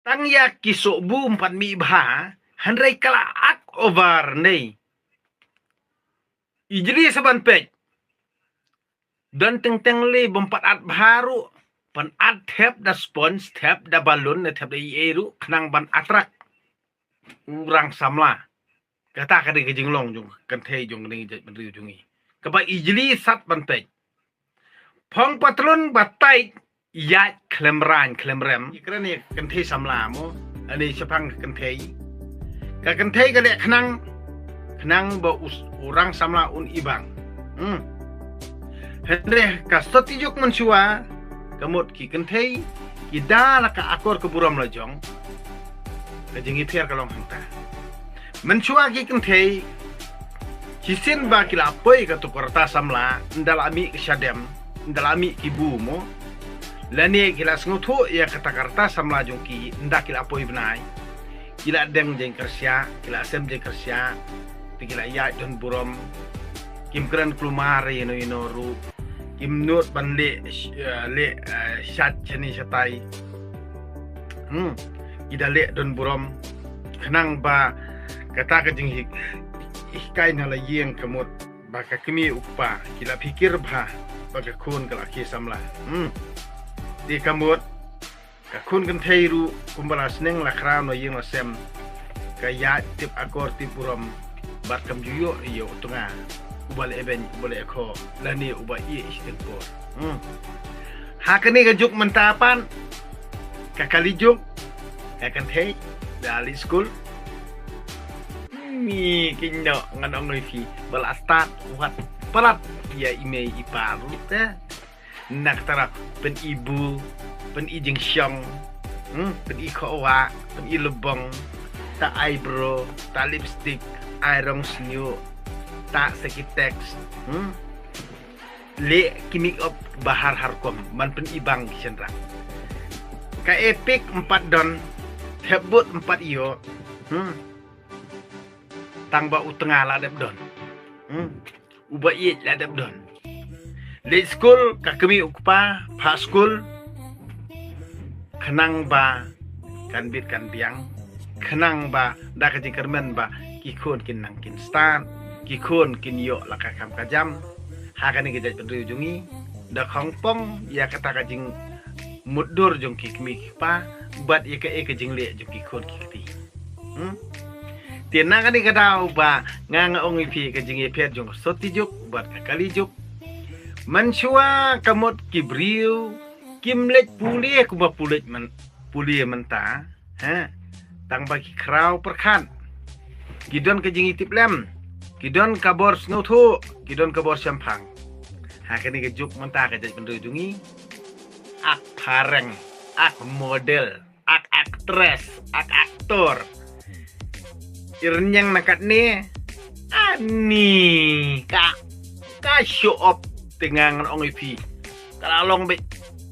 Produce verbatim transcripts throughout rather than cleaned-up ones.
Tang ïa ki sohbu ym pat mih bha, hynrei ka la ak over ne. I jli sa ban peit. Don teng teng le bym pat at bha ruh, ban at thep da sponge, thep da balloon, ne thep da ei ei ruh, khnang ban attract u rang samla. Kata ka dei ka jinglong jong kynthei jong kane ka jaitbynriew jong ngi. Kaba i jli sat ban peit. Phong patlun ba tight, ïaid khlem raiñ khlem rem. Ïa kren ïa kynthei samla mo. Ani shaphang kynthei. Ka kynthei ka leh khnang, khnang ba u rang samla un ibang. Hmm. Hynrei ka sot ti juk mynshuwa, ka mut ki kynthei ki da la ka akor ka burom la jong. Ka jingipher ka long hangta. Mynshuwa ki kynthei, shisien ba ki la poi ka tu ka rta samla, ynda la mih ka shadem, ynda la mih ki bu mo. Lane ki la sngewthuh ïa kata ka rta samla jong ki, ynda ki la poi bnai. Ki la deng jeng kyrshah, ki la sem jeng kyrshah, te ki la ïaid don burom. Kim kren kulmar ïa no ïa no ruh. Kim nud ban leh, eh, leh, eh, shat shani shatai. Hmm. Ki da leh don burom. Khnang ba kata ka jing hik, hikai na la ïeng ka mut ba ka kmie u kpa ki la phikir bha ba ka khun ka la ki samla. Hmm. Te ka mut ka khun kynthei ruh kumba la sneng la khraw na ïing la sem. Ka ïaid tip akor tip burom bad kam ju ïoh ïa u tnga uba leh ebeiñ uba leh kho lane uba ïeh shiteng por. Hmm. Ha kane ka juk mynta pat ka kali juk ka kynthei da leit skul. Mi kino ngan ong ïa phi ba la start wat palat ïa i mei i pa ruh te. Na ka taraf pyn-i bu, pyn-i jingshong, hmm, pyn-i khowa, pyn-i lubong, ta eyebrow, ta lipstick, ai rong sniu, ta sekitex, hmm. Leh ki make up ba har har kum, man pyn-i bang ki shynrang. Ka epic ym pat don, thep but ym pat ïoh, hmm. Tang ba u tnga la dep don. Hmm. Uba ïeit la dep don. Leit skul ka kmie u kpa, phah skul. Khnang ba kan bit kan biang. Khnang ba da ka jingkyrmen ba ki khun kin nang kin stad. Ki khun kin ïoh la ka kam ka jam. Ha kane ka jaitbynriew jong ngi. Da khongpong ïa kata ka jingmutdur jong ki kmie ki kpa. Bad ïa kaei ka jingleh jong ki khun ki kti. Hmm? Te na kane ka daw ba nga nga ong ïa phi ka jingïapher jong ka sot ti juk bad ka kali juk. Mynshuwa ka mut ki briew kim leit pule kumba pule myn-, pule mynta. Ha? Tang ba ki khraw pyrkhat. Ki don ka jingïatiplem. Ki don ka bor sngewthuh. Ki don ka bor shemphang. Ha kane ka juk mynta ka jaitbynriew jong ngi. Ak phareng, ak model. Ak actress, ak actor. I rynïeng na katne. Ani ka, ka show off te nga ngan ong ïa phi. Ka la long bit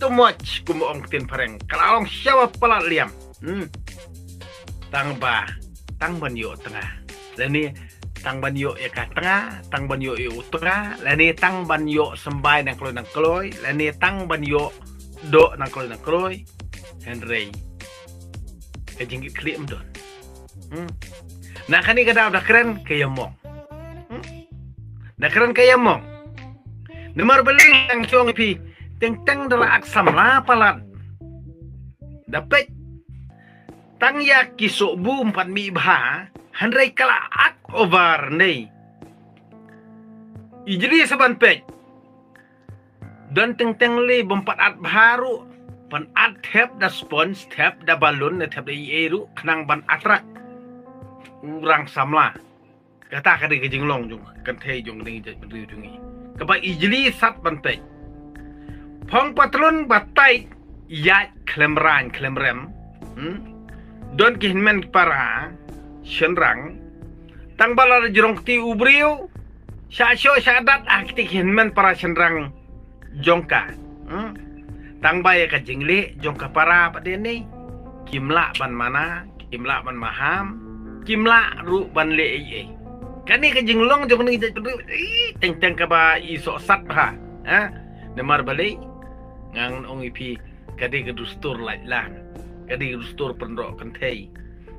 too much kum ong ktien phareng. Ka la long sha ba palat liam. Hmm. Tang ba, tang ban ïoh tnga. Lane tang ban ïoh ïa ka tnga, tang ban ïoh ïa u tnga, lane tang ban ïoh symbai nang kloi nang kloi, lane tang ban ïoh doh nang kloi nang kloi. Hynrei ka jingkitkhlieh ym don. Hmm. Na kane ka daw da kren ka ïamong. Hmm. Da kren ka ïamong. Namar balei nga ong ïa phi teng teng da la ak samla palat. Da peit tang ïa ki sohbu ym pat mih bha, hynrei ka la ak over ne. I jli sa ban peit. Don teng teng le bym pat at bha ruh, ban at thep da sponge, thep da balloon, ne thep da ei ei ruh, khnang ban attract u rang samla. Kata ka dei ka jinglong jong kynthei jong kane ka jaitbynriew jong ngi. Kaba i jli sat ban peit. Phong patlun ba tight, ïaid khlem raiñ khlem rem. Hmm? Don ki hynmen para shynrang. Tang ba la jrong kti u briew. Sha sho sha dat ah kti ki hynmen para shynrang jong ka. Hmm? Tang ba ïa ka jingleh jong ka para pat de ni. Kim lah ban mana, kim lah ban maham, kim lah ruh ban leh ei ei. Kane ka jinglong jong kane ka jaitbynriew, ih, teng teng kaba i soh sat bha. Ha? Namar balei? Nga ngan ong ïa phi ka dei ka dustur lait lan. Ka dei ka dustur pynroh kynthei.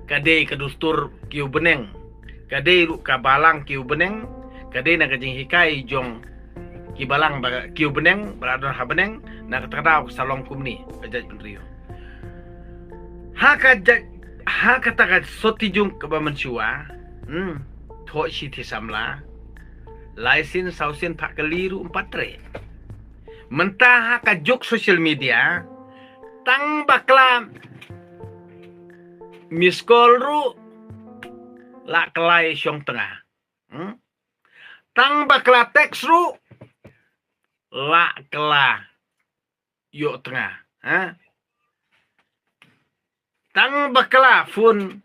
Ka dei ka dustur ki u bneng. Ka dei ruh ka balang ki u bneng. Ka dei na ka jinghikai jong ki balang ba ki u bneng, ba la don ha bneng, na kata ka daw ka sa long kumne ka jaitbynriew. Ha ka jait, ha kata ka soti jong kaba mynshuwa, hmm, thoh shi thi samla, lai sien saw sien phah kali ruh ym pat treh. Mynta ha ka juk social media, tang bakla miss call ruh la kylla shong tnga. Hmm? Tang bakla text ruh la kylla ïoh tnga. Ha? Tang bakla phone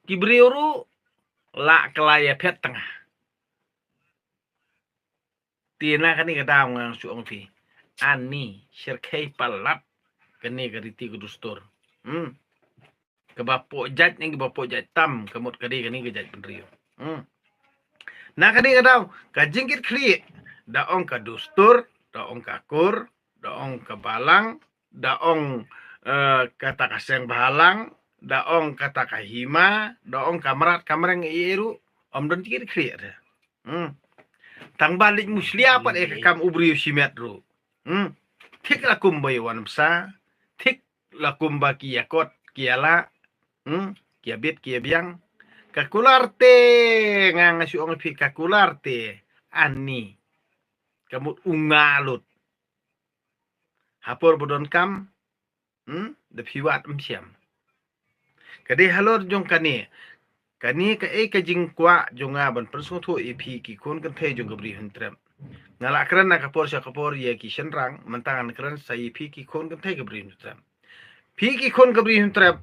ki briew ruh la kylla ïa phet tnga. Te na kane ka daw nga shu ong phi, ani shyrkhei palat kane ka riti ka dustur. Hmm. Kaba poh jait ne kaba poh jait tam, ka mut ka dei kane ka jaitbynriew. Hmm. Na kane ka daw ka jingkitkhlieh, da ong ka dustur, da ong ka kur, da ong ka balang, da ong, eh, kata ka seng bhalang, da ong kata ka hima, da ong ka mrad ka mreng, ïa ruh ym don jingkitkhlieh te. Hmm. Tang ba leit mushlia pat ïa ka kam u briew shimet ruh. Hmm. Thik la kumba ïa wan bsa, thik la kumba ki ïa kot ki ïa lah. Hmm. Ki ïa bit ki ïa biang. Ka kular te, nga nga shu ong phi ka kular te, ani ka mut u nga lut. Ha por ba donkam, hmm, da phi wad ym shym. Ka dei halor jong kane. Kane kaei ka jingkwah jong nga ban pynsngewthuh ïa phi ki khun kynthei jong ka Bri Hynñiewtrep. Nga la kren na ka por sha ka por ïa ki shynrang, mynta ngan kren sa ïa phi ki khun kynthei ka Bri Hynñiewtrep. Phi ki khun ka Bri Hynñiewtrep,